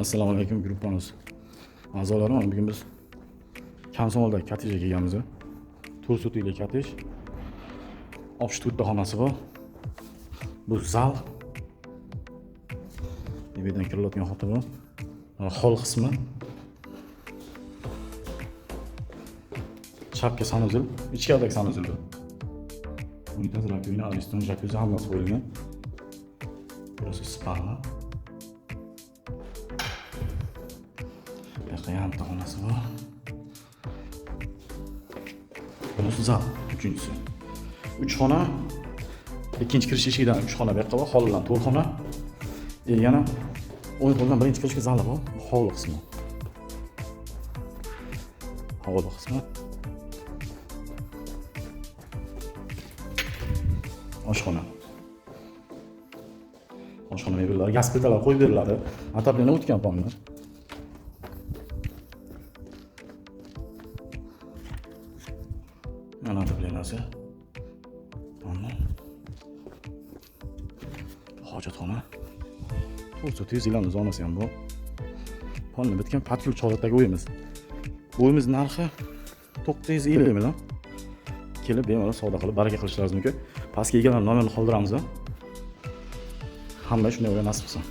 Assalomu alaykum, gruppamiz a'zolari. Mana bugun biz Komsomolda kottejga kelganmiz. 4 sotixli kottej. 64 ta xonasi bor. Bu zal. Bu yerdan kirilayotgan xona bor. Mana hol qismi. Chapga sanuzel, ichkaridagi sanuzel bu. Unitaz, rakovina, Ariston, jacuzzi hammasi qo'yilgan. Burasi spalni. Bu yoqda yana bitta xonasi bor. Bunisi zal, uchinchisi. 3 xona. Ikkinchi kirish eshigidan 3 xona bu yoqqa bor, hovlidan 4 xona. Yana o'ng qo'ldan birinchi kirishga zali bor, bu hovli qismi. Hovli qismi. Oshxona. Oshxona mebellari, gaz plitalar qo'yib beriladi. Отопление o'tgan pomni. Mana отопленияsi. Pomni. Hojatxona. To'g'risi tez ilonni zonasi ham bor. Ponni bitgan patrul holatdagi uyimiz. Bu uyimiz narxi 950 million. Kelib bemalol savdo qilib baraka qilishlaringiz mumkin. Pastga egalarning nomerini qoldiramiz. Hamma shunday uyga nasib qilsin.